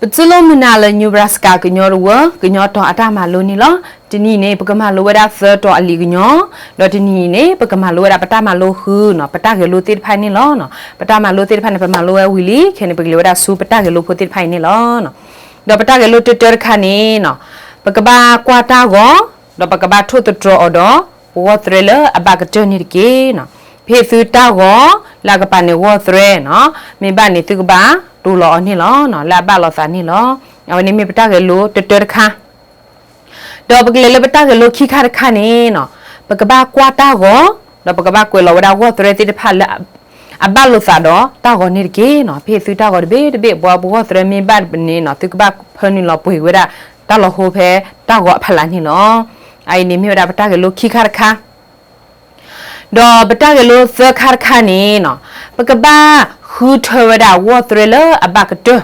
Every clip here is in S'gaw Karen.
ပတူၢ်လိာ်မုာ်နၤလၢ Nebraska ကညီတဝၢ ကညီတီၤအတၢ်မၤလိန့ၣ်လီၤ. တနံၤအံၤန့ၣ် ပကမၤလိဝဲဒၣ်သၢတီၤအလံာ်ကညီ, ဒီးတနံၤအံၤန့ၣ် ပကမၤလိဝဲဒၣ်ပတၢ်မၤလိဃုနီၤ, ပတၢ်ဂဲၤလိသ့ၣ်တဖၣ်န့ၣ်လီၤ. ပတၢ်မၤလိသ့ၣ်တဖၣ်န့ၣ် ပမၤလိဝဲဝံၤလံ, ခဲန့ၣ် ပကလဲၤဝဲဒၣ်ဆူပတၢ်ဂဲၤလိဖိသ့ၣ်တဖၣ်အံၤန့ၣ်လီၤ. ဒီးပတၢ်ဂဲၤလိတၢတၢတခါန့ၣ်နီၤ, ပကဘၣ်ကွၢ်တၢ်ဂီၤ, ဒီးပကဘၣ်ထိၣ်သတြီၤအီၤဒီး ပဂီၢ်သရဲလၢအဘၣ်ကတၢၢ်န့ၣ်တက့ၢ်နီၤ. ပဟ့ၣ်သုတၢ်ဂီၤလၢအကပၤန့ၣ်ဂီၢ်သရဲနီၤ, မ့ၢ်ဘၣ်န့ၣ်သုကဘၣ်တိၤလီၤအီၤန့ၣ်လီၤ, လၢအဘၣ်လိာ်သးန့ၣ်လီၤ. အဝဲန့ၣ်မ့ၢ်ပတၢ်ဂဲၤလိတၢတၢတခါ ဒီးပကလဲၤလၢပတၢ်ဂဲၤလိခံခါတခါန့ၣ်နီၤ, ပကဘၣ်ကွၢ်တၢ်ဂီၤ, ဒီးပကဘၣ်ကွဲးလီၤဝဲဒၣ်ဂီၢ်သရဲသ့ၣ်တဖၣ်လၢ အဘၣ်လိာ်သးဒီးတၢ်ဂီၤန့ၣ်တက့ၢ်နီၤ. ပဟ့ၣ်သုတၢ်ဂီၤတဘ့ၣ်တဘ့ၣ်, ပှၤပဂီၢ်သရဲမ့ၢ်ဘၣ်န့ၣ်နီၤ, သုကဘၣ်ဖၢနုာ်လီၤပှ့ၤဝဲဒၣ်တၢ်လီၤဟိဖဲတၢ်ဂီၤအဖီလာ်န့ၣ်လီၤ. အအံၤန့ၣ်မ့ၢ်ဝဲဒၣ်ပတၢ်ဂဲၤလိခံခါတခါ ဒီးပတၢ်ဂဲၤလိသၢခါတခါန့ၣ်နီၤ, ပကဘၣ်ဃုထၢဝဲဒၣ်ဂီၢ်သရဲလၢအဘၣ်ကတၢၢ်,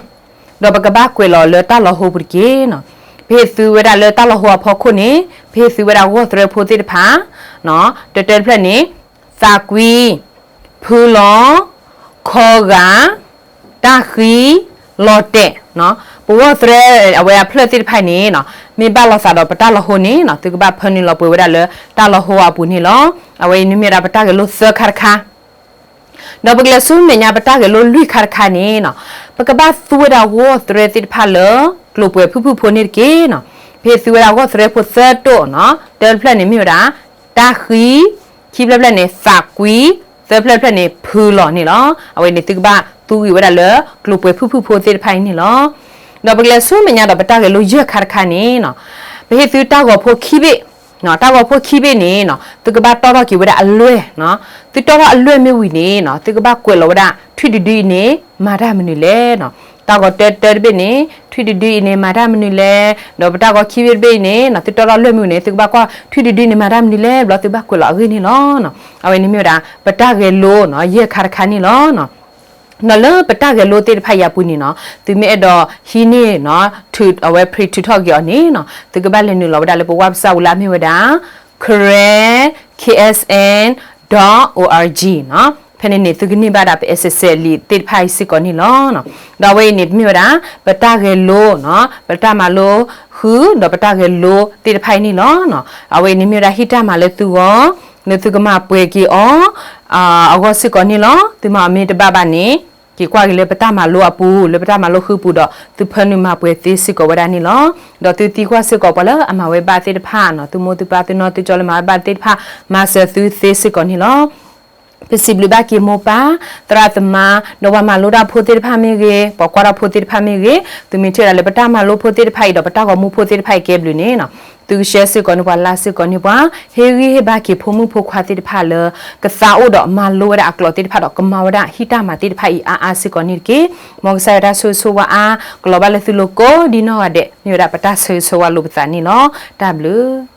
ဒီးပကဘၣ်ကွဲးလီၤလၢတၢ်လီၤဟိပူၤတက့ၢ်နီၤ. ပဟ့ၣ်သုဝဲဒၣ်လၢတၢ်လီၤဟိအဖီခိၣ်န့ၣ်, ပဟ့ၣ်သုဝဲဒၣ်ဂီၢ်သရဲဖိသ့ၣ်တဖၣ်, တၢတၢတဖျၢၣ်န့ၣ်, သးကွံ, ဖုလီၤ, ခီဂာ်, တၢ်ဃံ, လီၤတဲာ်, ပဂီၢ်သရဲအဝဲအဖျၢၣ်သ့ၣ်တဖၣ်အံၤန့ၣ်နီၤ, မ့ၢ်ဘၣ်လိာ်သးဒီးပတၢ်လီၤဟိန့ၣ်နီၤ, သုကဘၣ်ဖၢနုာ်လီၤပှ့ၤဝဲဒၣ်လၢတၢ်လီၤဟိအပူၤန့ၣ်လီၤ. အဝဲအံၤန့ၣ်မ့ၢ်ဝဲဒၣ်ပတၢ်ဂဲၤလိသၢခါတခါ ဒီးပကလဲၤဆူမဲာ်ညါပတၢ်ဂဲၤလိလွံၢ်ခါတခါန့ၣ်နီၤ, ပကဘၣ်သူဝဲဒၣ်ဂီၢ်သရဲသ့ၣ်တဖၣ်လၢ ကျိၤပှဲၤဖုၣ်ဖုၣ်ဖိန့ၣ်တက့ၢ်နီၤ. ပဟ့ၣ်သုဝဲဒၣ်ဂီၢ်သရဲဖိသၢတိၢ်နီၤ, တၢတဖျၢၣ်န့ၣ်မ့ၢ်ဝဲဒၣ် တၢ်ဃံ, ခံဖျၢၣ်ဖျၢၣ်န့ၣ် သးကွံ, သၢဖျၢၣ်ဖျၢၣ်န့ၣ် ဖုလီၤန့ၣ်လီၤ. အဝဲန့ၣ်သုကဘၣ်သူဂံၤဝဲဒၣ်လၢ ကျိၤပှဲၤဖုၣ်ဖုၣ်ဖိသ့ၣ်တဖၣ်အံၤန့ၣ်လီၤ. ဒီးပကလဲၤဆူမဲာ်ညါဒီးပတၢ်ဂဲၤလိယဲၢ်ခါတခါန့ၣ်နီၤ, ပဟ့ၣ်သုတၢ်ဂီၤဖိခံဘ့ၣ် တၢ်ဂီၤဖိခံဘ့ၣ်န့ၣ်နီၤ, သုကဘၣ်တီၣ်ထီၣ်က့ၤဝဲဒၣ်အလွဲၢ်နီၤ. သုတီၣ်ထီၣ်အလွဲၢ်မ့ၢ်ဝံၤန့ၣ်နီၤ, သုကဘၣ်ကွဲးလီၤဝဲဒၣ် ထွံၣ်တဒုအံၤန့ၣ် မၤတၢ်မနုၤလဲၣ်နီၤ. တၢ်ဂီၤတၢတၢတဘ့ၣ်န့ၣ် ထွံၣ်တဒုအံၤန့ၣ် မၤတၢ်မနုၤလဲၣ်, ဒီးပတၢ်ဂီၤခံဘ့ၣ်တဘ့ၣ်အံၤန့ၣ်နီၤ, သုတီၣ်ထီၣ်လွဲၢ်မ့ၢ်ဝံၤန့ၣ် သုကဘၣ်ကွၢ် ထွံၣ်တဒုန့ၣ် မၤတၢ်မနုၤလဲၣ် ဘျီသုဘၣ်ကွဲးလီၤအဂ့ၢ်န့ၣ်လီၤ. အဝဲန့ၣ်မ့ၢ်ဝဲဒၣ် ပတၢ်ဂဲၤလိနီၤ ယဲၢ်ခါတခါန့ၣ်လီၤ. ဒီးလၢပတၢ်ဂဲၤလိသ့ၣ်တဖၣ်အံၤအပူၤန့ၣ်နီၤ, သုမ့ၢ်အဲၣ်ဒိးဟံးန့ၢ်နီၤ, ထုးအဝဲ print ထုးထီၣ်က့ၤအီၤန့ၣ်နီၤ, သုကဘၣ်လဲၤနုာ်လီၤဝဲဒၣ်လၢပ website ဝံၤလၢအမ့ၢ်ဝဲဒၣ် Karen K S N dot O R G နီၤ. ဖဲန့ၣ်န့ၣ် သုကန့ၢ်ဘၣ်ဒၣ်ပ essential လံာ်သ့ၣ်တဖၣ်အံၤစ့ၢ်ကီးန့ၣ်လီၤ. ဒီးအဝဲအံၤန့ၣ် မ့ၢ်ဝဲဒၣ် ပတၢ်ဂဲၤလိနီၤ, ပတၢ်မၤလိဃု ဒီးပတၢ်ဂဲၤလိသ့ၣ်တဖၣ်အံၤန့ၣ်လီၤ. အဝဲအံၤန့ၣ်မ့ၢ်ဝဲဒၣ်ဟံၣ်တၢ်မၤလၢသုဂီၢ် လၢသုကမၤပှဲၤက့ၤအီၤ အဂီၢ်စ့ၢ်ကီးန့ၣ်လီၤ. သုမၤအီၤမ့ၢ်တဘၣ်ဘၣ်န့ၣ် က့ၤကွၢ်က့ၤလၢပတၢ်မၤလိအပူၤ လၢပတၢ်မၤလိဃုပူၤဒီး သုဖၢနုာ်မၤပှဲၤသ့စ့ၢ်ကီးဝဲဒၣ်န့ၣ်လီၤ. ဒီးသုသံကွၢ်စ့ၢ်ကီးပှၤလၢအမၤဝဲဘၣ်သ့ၣ်တဖၣ်နီၤ, သုမိၢ်သုပၢ်သုနီၢ်သုကၠီလၢမၤဝဲဘၣ်သ့ၣ်တဖၣ် မၤစၢၤသုသ့စ့ၢ်ကီးန့ၣ်လီၤ. ပစံးဘျုးဘၣ်က့ၤမိၢ်ပၢ် သရၣ်သမါ ဒီးပှၤမၤလိတၢ်ဖိသ့ၣ်တဖၣ်မ့ၢ်ဂ့ၤ, ပှၤကွၢ်တၢ်ဖိသ့ၣ်တဖၣ်မ့ၢ်ဂ့ၤ, သုမ့ၢ်ထံၣ်ဝဲဒၣ်လၢပတၢ်မၤလိဖိသ့ၣ်တဖၣ်အံၤဒီး ပတၢ်ဂီၤမူဖိသ့ၣ်တဖၣ်အံၤကဲဘျုးန့ၣ်နီၤ, သုက share စ့ၢ်ကီးန့ၢ်ပှၤ like စ့ၢ်ကီးန့ၢ်ပှၤ, ဟ့ၣ်ဂံၢ်ဟ့ၣ်ဘါက့ၤဖိမုၣ်ဖိခွါသ့ၣ်တဖၣ်လၢ ကသါအိၣ်ဒီးမၤလိဝဲဒၣ်အကျိာ်သ့ၣ်တဖၣ်ဒီး ကမၤဝဲဒၣ်ဟံၣ်တၢ်မၤသ့ၣ်တဖၣ်အံၤအါအါစ့ၢ်ကီးန့ၣ်တက့ၢ်. မ်ကစၢ်ယွၤတၢ်ဆိၣ်ဂ့ၤဆိၣ်ဝါအါ ကလီၤဘၣ်လၢသုလိၤကိးဒ်နီၢ်ဂၤဒဲး မ့ၢ်ဝဲဒၣ်ပတၢ်ဆိၣ်ဂ့ၤဆိၣ်ဝါလိာ်ပသးန့ၣ်လီၤ. တၢ်ဘျုး